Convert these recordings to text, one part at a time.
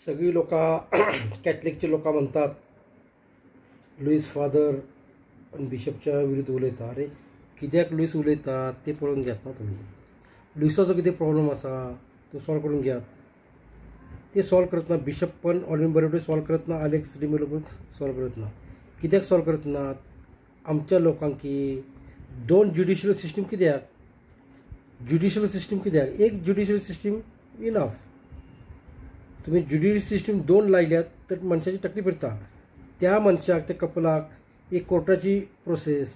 सगळी लोकां कॅथलिकची लोकां म्हणतात लुईस फादर आनी बिशपच्या विरुद्ध उलयता. अरे कित्याक लुईस उलयता ते पळोवन घेत ना तुमी. लुईसाचो कितें प्रॉब्लम आसा तो सॉल्व करून घेयात. ते सॉल्व करत ना. बिशप पण ऑलिन बरेटो सॉल्व करत ना, आलेक्स डिमेलो पण सॉल्व करत ना. कित्याक सॉल्व करत नात? आमच्या लोकांकी दोन ज्युडिशियल सिस्टीम कित्याक? ज्युडिशियल सिस्टीम कित्याक? एक ज्युडिशियल सिस्टीम इनफ. तुमी ज्युडिशियल सिस्टीम दोन लायल्यात तर मनशाची तकली फिरता. त्या मनशाक, त्या कपलाक एक कोर्टाची प्रोसेस,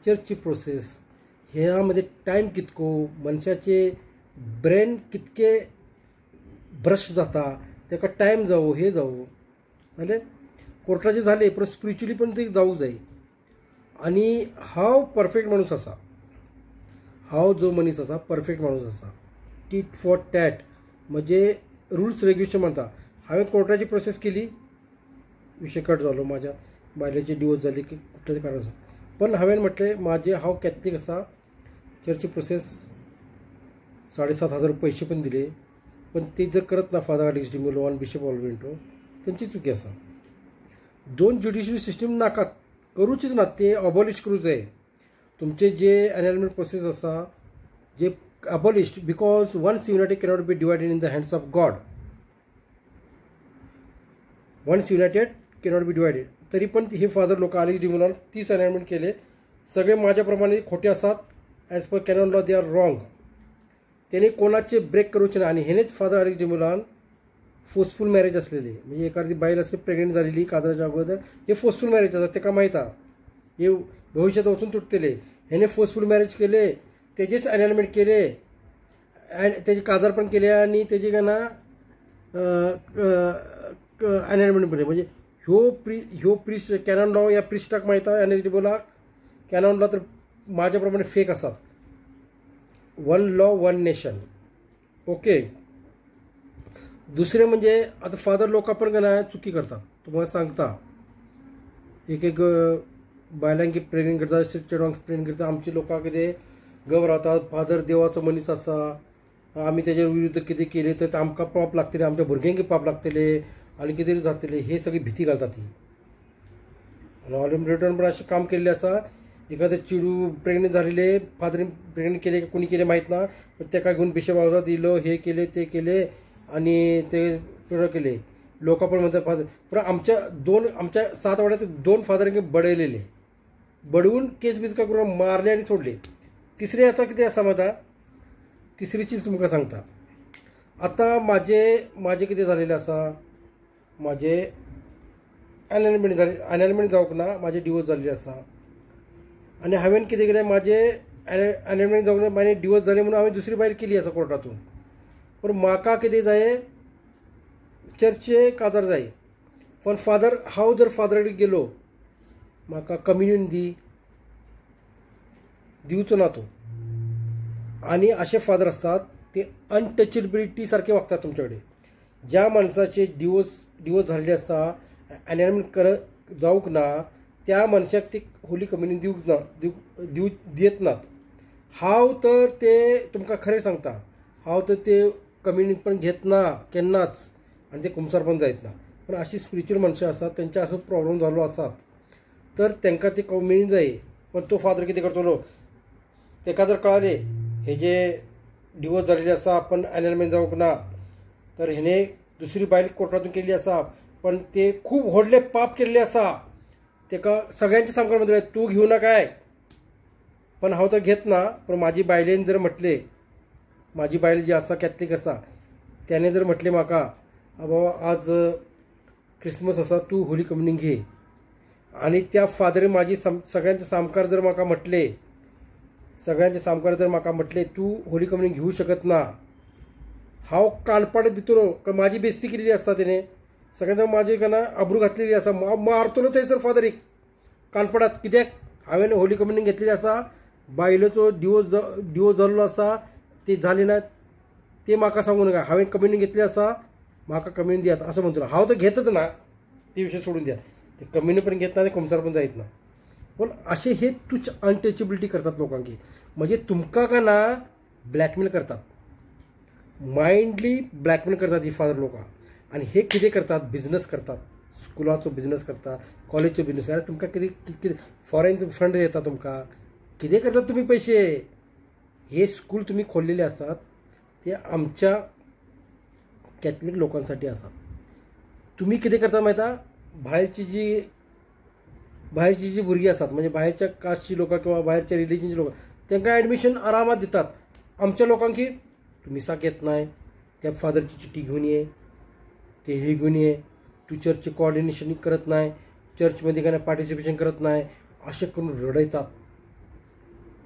चर्चची प्रोसेस, ह्या मध्ये टायम कितको, मनशाचे ब्रेन कितके ब्रश जाता, ताका टायम जावो, हे जावो. जालें कोर्टाचे जालें, पण स्पिरिच्युअली पण ते जावूंक जाय. आनी हांव परफेक्ट माणूस आसा, हांव जो मनीस आसा परफेक्ट माणूस आसा. टीट फॉर टॅट म्हणजे रुल्स रेग्युलेशन म्हणटा. हांवें कोर्टाची प्रोसेस केली, विशय कट जालो, म्हाज्या बायलेची डिवोर्स जाली की कुठले कारण आसा. पण हांवें म्हटलें म्हाजें हांव कॅथलीक आसा, चर्ची प्रोसेस 7,500 पयशे पण दिले, पण ते जर करत ना फादर आलेक्स डिमेलो आनी बिशप ऑलवेंटो, तेंची चुकी आसा. दोन ज्युडिशियल सिस्टीम नाकात, करूचीच ना, ते अबॉलिश करूं जाय. तुमचे जे एनलमेंट प्रोसेस आसा जे abolished, because once united cannot be divided in the hands of God. Once united cannot be divided. तरी पण हे फादर लोक आलेक्स डिमेलोन 30 एनलमेंट केले, सगळे माझ्या प्रमाणे खोटे आसात. As per canon law they are wrong. त्याने कोणाचे ब्रेक करूचे ना. आणि हेनेच फादर आलेक्स डिमेलोन फोर्सफुल मॅरेज असलेले, म्हणजे एखादी बायल असली प्रेग्नेंट झालेली काजराच्या अगोदर, हे फोर्सफुल मॅरेज आसा, तेका माहीत आहा, हे भविष्यात वचून तुटतले. हेने फोर्सफुल मॅरेज केले, तेजेच एनलमेंट केले, तेजे काजार पण केले आनी तेजे काय ना एनलमेंट केले. म्हणजे ह्यो प्रिस्ट कॅनॉन लॉ ह्या प्रिस्टाक माहीत आहा, एन बोलाक कॅनॉन लॉ तर माझ्या प्रमाणे फेक आसात. One law one nation. Okay. दुसरे म्हणजे आता फादर लोक पण काय ना चुकी करतात, तुम्हाला सांगता. एक एक बायलांकी प्रेग्नेंट करतात, चेडवांक प्रेग्नेंट करतात. आमची लोकां कितें गव रावतात, फादर देवाचो मनीस आसा, आमी तेजे विरुद्ध कितें केलें तर आमकां पाप लागतलें, आमच्या भुरग्यांक पाप लागतलें आनी कितें जातलें, हे सगळी भिती घालतात ती. आनी ऑलिन ब्रिटन पण अशें काम केल्लें आसा. एखादें चेडूं प्रेग्नेंट जालेलें, फादरीन प्रेग्नेंट केलें कोणी केलें माहीत ना, पण तेका घेवन बिशप हावजात दिलो, हे केलें ते केलें आनी ते प्रेग्नेंट केले. लोकां पण म्हणतात फादर, पण आमच्या दोन, आमच्या 7 वाड्यात 2 फादरांक बडयलेले, बडवून केस बीस काय करून मारले आनी सोडले. तिसरे आतां कितें आसा माता, तिसरी चीज तुमकां सांगता. आतां म्हाजें कितें जालेलें आसा, म्हाजें एनलमेंट जालें, एनलमेंट जावंक ना, म्हाजें डिवोर्स जाल्लें आसा. आनी हांवें कितें केलें, म्हाजें एनलमेंट जावंक ना, म्हाजें डिवोर्स जालें म्हणून हांवें दुसरी बायल केली आसा कोर्टातून. पूण म्हाका कितें जाय, चर्चे काजार जाय. पण फादर, हांव जर फादरा कडेन गेलो, म्हाका कम्युनियन दी, दिवचो ना तो. आनी अशे फादर आसतात ते अनटचेबिलिटी सारखे वागतात तुमच्या कडेन. ज्या माणसाचे डिवोर्स जाल्ले आसा, एनलमेंट करत जावंक ना, त्या मनशाक ते होली कम्युनियन दिवंक ना, दिव दियत नात. हांव तर ते तुमकां खरें सांगता, हांव तर ते कम्युनियन पण घेत ना केन्नाच, आनी ते कुमसार पण जायत ना. पण अशी स्पिरिच्युअल मनशां आसात, तेंच्या असो प्रॉब्लम जाल्लो आसात तर तांकां ते कम्युनियन जाय. पण तो फादर कितें करतलो, तेका जर कळालें हे जे डिवोर्स जाल्लेले आसा पण एनलमेंट जावंक ना, तर हेणे दुसरी बायल कोर्टातून केल्ली आसा, पण ते खूब व्हडले पाप केल्ले आसा, तेका सगळ्यांचे सामकार म्हणटलें तूं घेवं नाकाय. पण हांव तर घेत ना. पण म्हाजी बायलेन जर म्हटलें, म्हाजी बायल जी आसा कॅथलीक आसा, त्याने जर म्हटलें म्हाका, बाबा आज क्रिसमस आसा, तूं होली कम्युनियन घे, आनी त्या फादरीन म्हाजी सगळ्यांच्या सामकार जर म्हाका म्हटलें, सगळ्यांच्या सामकार जर म्हाका म्हटलें तूं होली कम्युनियन घेवं शकत ना, हांव कानपाट दितलो. कारण म्हाजी बेस्ती केलेली आसता तेणे, सगळ्यांच्या म्हाजी केन्ना आबरू घातलेली आसा, मारतलो थंयसर फादरीक कानपडात. कित्याक हांवें होली कम्युनियन घेतलेली आसा, बायलेचो डिवोर्स जाल्लो आसा, ते जाले ना ते म्हाका सांगू नाका, हांवें कम्युनियन घेतली आसा, म्हाका कम्युनियन दियात असं म्हणटलो. हांव तर घेतच ना, ते विशय सोडून द्या, ते कम्युनियन पण घेत ना, ते कुमसार पण जायत ना. पण असे हे तुच्छ अनटचेबिलिटी करतात लोकांकी, म्हणजे तुमकां का ना ब्लॅकमेल करतात, माइंडली ब्लॅकमेल करतात ही फादर लोकां. आनी हे कितें करतात, बिजनस करतात, स्कुलाचो बिजनस करता, कॉलेजचो बिजनस. अरे तुमकां कितें कितें फॉरेन फंड येता तुमकां, कितें करतात तुमी पयशे. हे स्कूल तुमी खोल्लेले आसात ते आमच्या कॅथलीक लोकांसाठी आसात. तुम्ही कितें करता माहिती आसा, भायरची जी भुरगीं आसात म्हणजे भायरच्या कास्टची लोकां किंवा भायरच्या रिलिजनची लोकां तांकां ॲडमिशन आरामात दितात. आमच्या लोकांक की तूं मिसाक येत नाय, त्या फादरची चिठी घेवन ये, ते हे घेवन ये, तूं चर्च कॉर्डिनेशन करत नाय, चर्चमध्ये काय पार्टिसिपेशन करत नाय, अशें करून रडयतात.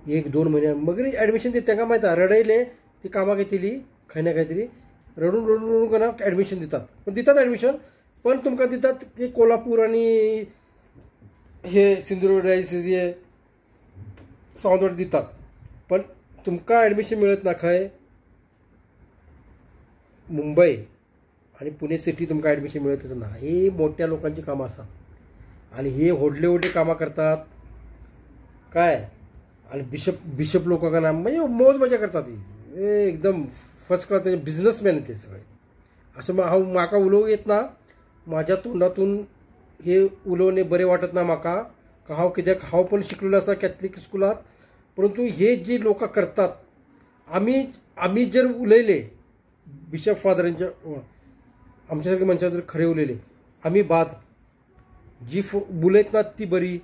1-2 म्हयने मगीर ॲडमिशन ते तांकां माहिती आसा, रडयले ती कामाक येतली खंय ना खंय तरी, रडून रडून रडून करून ॲडमिशन दितात. पण दितात ॲडमिशन, पण तुमकां दितात ते कोल्हापूर आनी हे सिंधुदुर्ग डायसिस हे सावंतवाडी दितात, पण तुमकां ॲडमिशन मेळत ना खंय, मुंबय आनी पुणे सिटी तुमकां ॲडमिशन मेळतच ना. हे मोठ्या लोकांची कामां आसात आनी हे व्हडले व्हडले कामां करतात काय, आनी बिशप लोकांक ना म्हणजे मौज मजा करतात ती, एकदम फर्स्ट क्लास तेजे बिजनसमॅन ते सगळे. अशें हांव म्हाका उलोवंक येत ना, म्हाज्या तोंडातून हे उलोवणे बरें वाटत ना म्हाका, हांव कित्याक हांव पण शिकलेलो आसा कॅथलीक स्कुलांत. परंतु हे जे लोक करतात, आमी आमी जर उलयले बिशप फादरांच्या आमच्या सारखे मनशां जर खरें उलयले, आमी बाद जी उलयत ती बरी,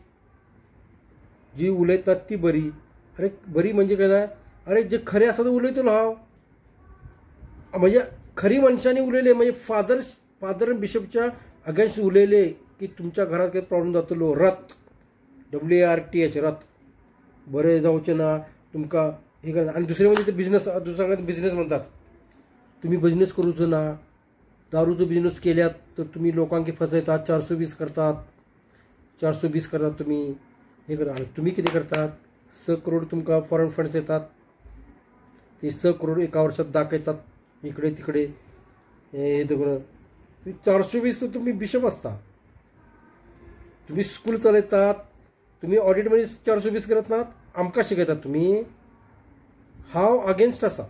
जी उलयतात ती बरी. अरे बरी म्हणजे काय ना, अरे जे खरें आसा ते उलयतलो हांव, म्हणजे खरी मनशांनी उलयले म्हणजे फादर फादर बिशपच्या अगेन्स्ट उलयले की तुमच्या घरात काही प्रॉब्लेम जातलो, रथ WARTH रथ बरें जावचें ना तुमकां हे करना. आनी दुसरें म्हणजे ते बिजनस, दुसऱ्या बिजनस म्हणतात, तुम्ही बिजनस करूचो ना, दारूचो बिजनस केल्यात तर तुम्ही लोकांक फसयतात, 420 करतात, 420 करतात तुम्ही हे करता. आनी तुम्ही कितें करतात, 6 करोड तुमकां फॉरेन फंड्स येतात, ते 6 करोड एका वर्षात दाखयतात इकडे तिकडे हे तिकडे. 420 तर तुम्ही बिशप असता, तुम्ही स्कूल चलयतात, तुम्ही ऑडिटमध्ये 420 करत नात, आमकां शिकयतात तुम्ही. हांव अगेन्स्ट आसा.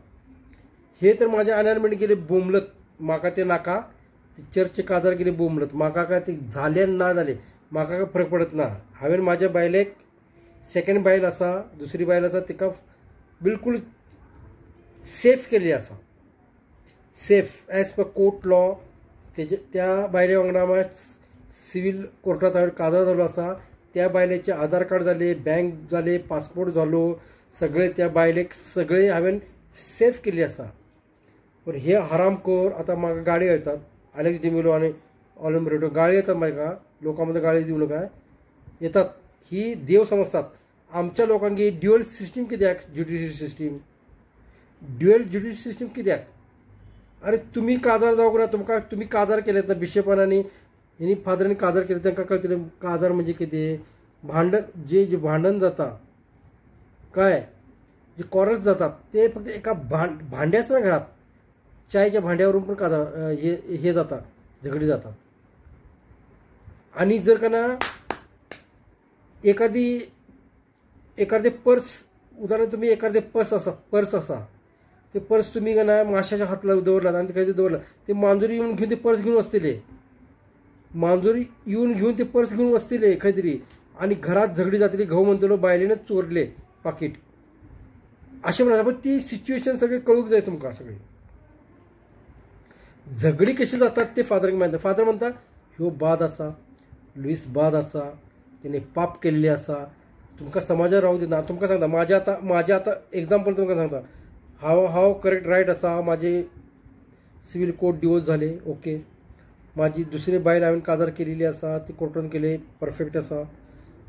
हे तर माझ्या अनारमेंट गेले बोंबलत, म्हाका ते नाका, चर्च काजार गेले बोंबलत, म्हाका काय ते जाले ना जाले म्हाका काय फरक पडत ना. हांवें म्हाज्या बायलेक सेकंड बायल आसा, दुसरी बायल आसा, तिका बिलकुल सेफ केल्ली आसा, safe as per court law. तेजे त्या बायले वांगडा मात सिवील कोर्टांत हांवें काजार जालो आसा, त्या बायलेचे आधार कार्ड जाले, बँक जाले, पासपोर्ट जालो, सगळे त्या बायलेक सगळे हांवें सेफ केल्ली आसा. पण हे हरामखोर आतां म्हाका गाळी येतात, आलेक्स डिमेलो आनी ऑलम रेटो गाळी येतात म्हाका, लोकां मदें गाळी दिवं नका येतात. ही देव समजतात. आमच्या लोकांक ही ड्युअल सिस्टीम कित्याक, judicial system, dual judicial system कित्याक? अरे तुमी काजार जावंक ना, तुमकां तुमी काजार केलेत ना, बिशपान आनी हेणी फादरांनी काजार केले, तांकां कळटलें काजार म्हणजे कितें. भांडण जे जे भांडण जाता काय जे कॉरल्स जातात ते फक्त एका भांडे आसना घरात, चायच्या भांड्यावरून पण काजार हे हे जाता, झगडी जातात. आणि जर का ना एखादी एखादे पर्स, उदाहरण तुम्ही एखादे पर्स आसा, पर्स आसा, ते पर्स तुम्ही का ना माशाच्या हातला दवरलात आनी खंय दवरला, ते मांजरी येवन घेवन ते पर्स घेवन वचतले, मांजरी येवन घेवन ते पर्स घेवन वचतले खंय तरी, आनी घरात झगडी जातली, घोव म्हणटलो बायलेनच चोरले पाकीट, अशें म्हणटा. पण ती सिच्युएशन सगळी कळूंक जाय तुमकां. सगळी झगडी कशी जातात ते फादराक माहिती. फादर म्हणटा ह्यो बाद आसा, लुईस बाद आसा, तेणे पाप केल्ले आसा, तुमकां समाजात रावूं दिना. तुमकां सांगता म्हाज्या आतां, म्हाज्या आतां एग्जाम्पल तुमकां सांगता, हांव हांव करेक्ट रायट आसा, म्हाजे सिवील कोर्ट डिवोर्स जाले, ओके, म्हाजी दुसरी बायल हांवें काजार केलेली आसा, ती कोर्टान केली, परफेक्ट आसा,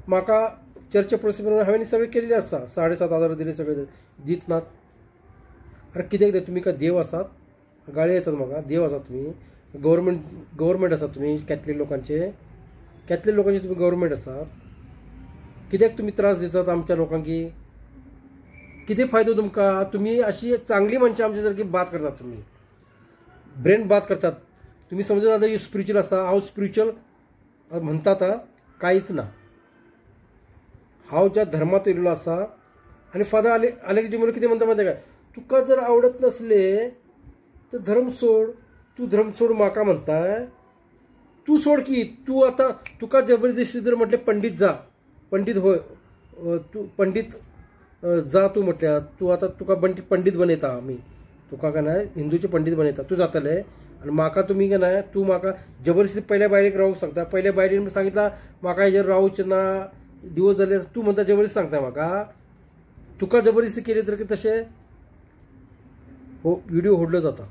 म्हाका चर्चे प्रोसेस हांवें सगळें केलेलें आसा, 7,500 दिले, सगळे दीत नात. अरे कित्याक दिता तुमी? काय देव आसात? गाळी येतात म्हाका, देव आसात तुमी, गव्हर्मेंट गव्हर्मेंट आसात तुमी, कॅथलीक लोकांचे, कॅथलीक लोकांचे तुमी गव्हर्मेंट आसात, कित्याक तुमी त्रास दितात आमच्या लोकांक? कितें फायदो तुमकां? तुमी अशी चांगली मनशां आमच्या सारकी बाद करतात, तुमी ब्रेन बाद करतात. तुमी समजत आतां you spiritual आसा, हांव स्पिरिच्युअल म्हणटात, कांयच ना. हांव ज्या धर्मात येयल्लो आसा. आनी फादर आलेक्स डिमेलो कितें म्हणटा माहिती काय, तुका जर आवडत नसले तर धर्म सोड, तूं धर्म सोड म्हाका म्हणताय, तूं सोड की तूं आतां तुका जबरदस्ती जर म्हटलें पंडीत जा, पंडीत होय तूं पंडीत जा तूं म्हटल्यार तूं आतां तुका पंडीत बनयता आमी, तुका काय ना हिंदूचे पंडीत बनयता, तूं जातले आनी म्हाका तुमी काय ना तूं म्हाका जबरदस्ती पहिल्या बायलेक रावूंक सांगता, पहिल्या बायलेन सांगितला म्हाका हेजेर रावचें ना, डिवोर्स जाले, तूं म्हणटा जबरदस्ती सांगता म्हाका, तुका जबरदस्ती केली तर तशें हो व्हिडिओ व्हडलो जाता।